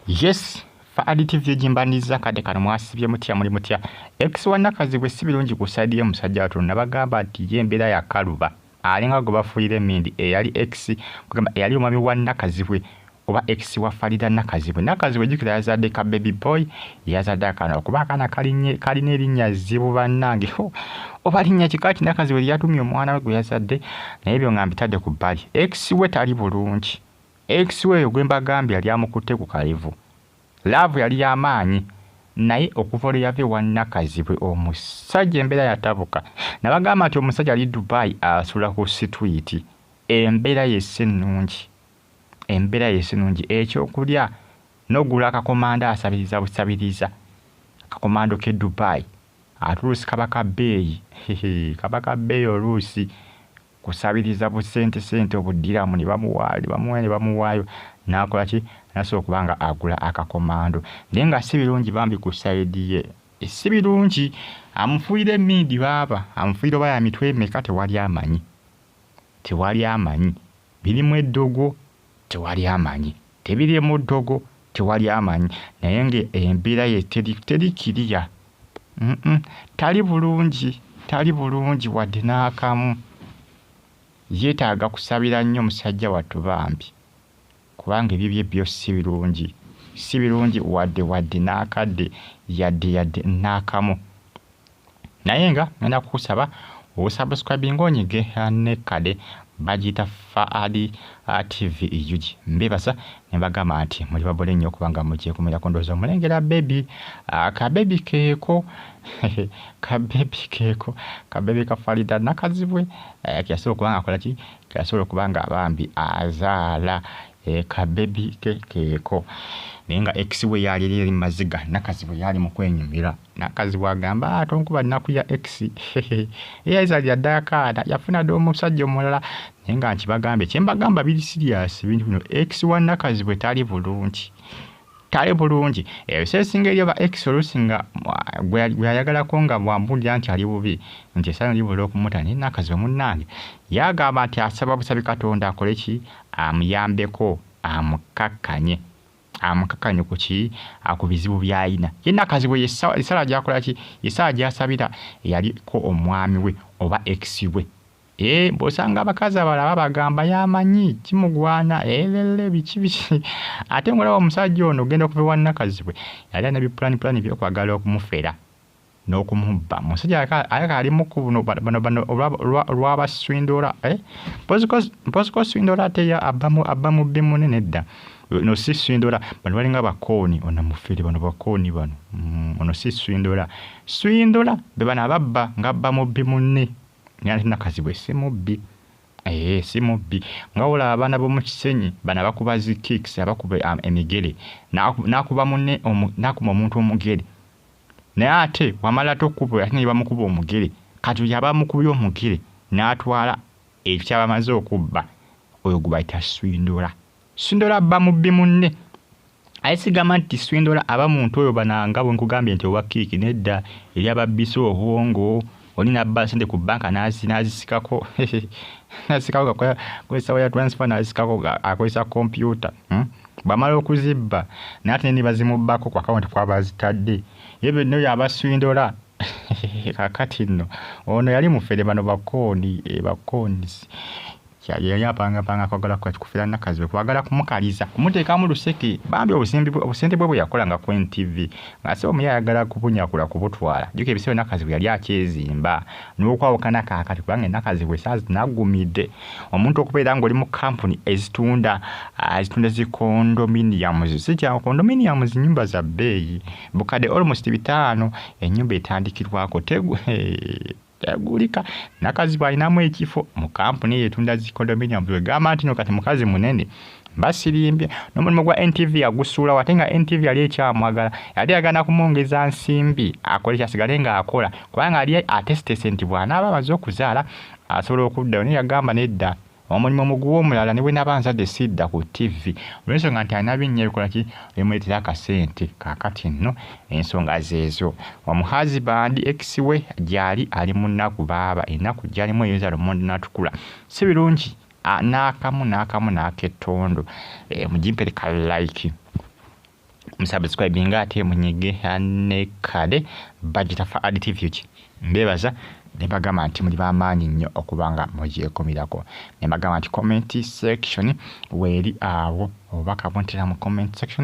Yes, Faadi TV egimbaniza kade kano mwasibye mutya muli mutya. Ex wa Nakazibwe si birungi ku side ye musajja watu nabagamba nti ye embeera ya kaluba. Alinga gwe bafuuyira emmindi eyali ex kugamba eyali omwami wa Nakazibwe oba ex wa Farida Nakazibwe. Nakazibwe jjukira yazadde ka baby boy, yazadde akaana okuba akaana kalina erinnya zzibu bannange. Oba linnya kika ki Nakazibwe lyatumye omwana we gwe yazadde, naye ebyo nga mbitadde ku bbali. Ex we tali bulungi. Ex we oyo gwe mbagambye yali amukutte ku kalevu. Laavu yali ya maanyi naye okuva lwe yava ewa Nakazibwe omusajja embeera yatabuka. Nabagamba nti omusajja ali Dubai asula ku situyiti. Embeera ye si nnungi. Embeera ye si nnungi. Ekyokulya n'okugula akakomando asabiriza busabiriza. Akakomando k'e Dubai ate oluusi kaba ka bbeeyi. Kaba ka bbeeyi oluusi. Kusabiriza busente sente obudiramu ne bamuwaayo ne bamuwaayo ne bamuwaayo n'akola ki n'asobola okuba nga agula akakomando naye nga si birungi bambi ku sayidi ye si birungi amufuuyira emmindi baaba amufuuyira oba ya mitwe emeka tewali amanyi tewali amanyi birimu eddogo tewali amanyi tebirimu ddogo tewali amanyi naye nga embeera ye teri teri kiriya tali bulungi tali bulungi wadde n'akamu yeetaaga kusabira nnyo musajja wattu bambi kubanga ebibye byo si birungi si birungi wadde wadde n'akadde yadde yadde n'akamu naye nga ngenda kukusaba osubscribinga onyige ne kade bagiyita Faadi TV UG. Mbebaza ne mbagamba nti muli babole nnyo okubanga mugyekumirako ndowooza omulengera baby ka baby keeko ka baby keeko ka baby ka Farida Nakazibwe keyasobola okuba nga akola ki keyasobola okuba nga bambi azaala ka baby ke keeko naye nga ex we yali eri maziga Nakazibwe yali mu kwenyumira. Nakazibwe agamba ah, tonkuba nnaku ya ex eyazalira dda akaana yafuna dda omusajja omulala naye nga nkibagambye kye mbagamba biri sirias ebintu bino ex wa Nakazibwe tali bulungi tali bulungi ebiseera ebisinga eri ba ex oluusi nga gwe yayagalako nga bwambuulira nti ali bubi nti essanyu libula okumuta naye Nakazibwe munnange yagamba nti asaba busabi Katonda akole ki amuyambeko amukkakkanye amukakanye ku ki ku bizibu by'alina ye Nakazibwe essala gy'akola ki essala gy'asabira eyaliko omwami we oba ex we ee bw'osanga abakazi abalala babagamba yamanyi kimugwana elele biki biki ate ng'olaba omusajja ono ogenda okuva ewa Nakazibwe yali alina bipulanipulani by'okwagala okumufera n'okumubba musajja alabika ali mu kuno bano bano olwabaswindola eh? mpoziko swindola ate ye abba mubbi munne nedda no si swindola bano balinga bakooni ono mufere bano bakooni bano ono si swindola swindola be bano ababba nga abba mubbi munne naye ate Nakazibwe si mubbi Eeh si mubbi nga wolaba abaana bomu kisenyi bano abakuba zi kicks abakuba emigere nakuba munne nakuba omuntu omugere Naye ate wamala tokuba ate nebamukuba omugere kati oyo aba amukubye omugere natwala ekyo kyaba amaze okubba oyo gwebayita swindola. Swindola abba mubbi munne aye sigamba nti swindola aba muntu oyo bana nga bwenkugambye nti owa kiiki nedda eri ababbisa obwongo oli nabba sente ku banka nazisikako nazisikako akozesa wire transfer nazisikako akozesa kompyuta hmm? Bwamala okuzibba naye ate nebazimubbako ku akawunti kwaba azitadde ye byonna oyo abaswindola kakati nno ono yali mufere bano bakooni eh, bakoonisi yali apangapanga kwagala kufera Nakazibwe kwagala kumukaliza kumuteekamu luseke bambi obusente bwe bwe yakolanga ku NTV nga sebo muye ayagala kubunyakula kubutwala jjuka ebiseera Nakazibwe yali akyezimba n'okwawukana kaakati kubanga Nakazibwe esaazi naggumidde omuntu okubeera ng'oli mu kampuni ezitunda ezitunda zi condominiums si kyangu condominiums nnyumba za bbeeyi bukadde almost 500 ennyumba etandikirwako tegulika Nakazibwe alinamu ekifo mu kampuni eyo etunda zi condominiums wegamba nti no kati mukazi munene basirimbye n'omulimu gwa NTV yagusuulawo ate nga NTV yali ekyamwagala yali ayagala kumwongeza nsimbi akole kyasigale ng'akola kubanga yali ateesiteese nti bw'anaaba amaze okuzaala asobola okuddayo naye yagamba nedda omulimu muguwe omulala ne bwe naaba nzadde sidda ku ttivvi olw'ensonga nti alina binnya ebikola ki ebimuleetera akasente kaakati nno ensonga zeezo omuhazibandi ex we gyali ali mu nnaku baaba ennaku gyalimu eyoza lumonde n'atukula si birungi n'akamu n'akamu n'ak'ettondo mugimpe ka like. Musubscribinga ate munyige ne kale bagita Fa TV ki. Mbebaza ne bagamba nti muli b'amaanyi nnyo okuba nga mugyekumirako, ne bagamba nti comment section weeri awo, obubaka buntera mu comment section.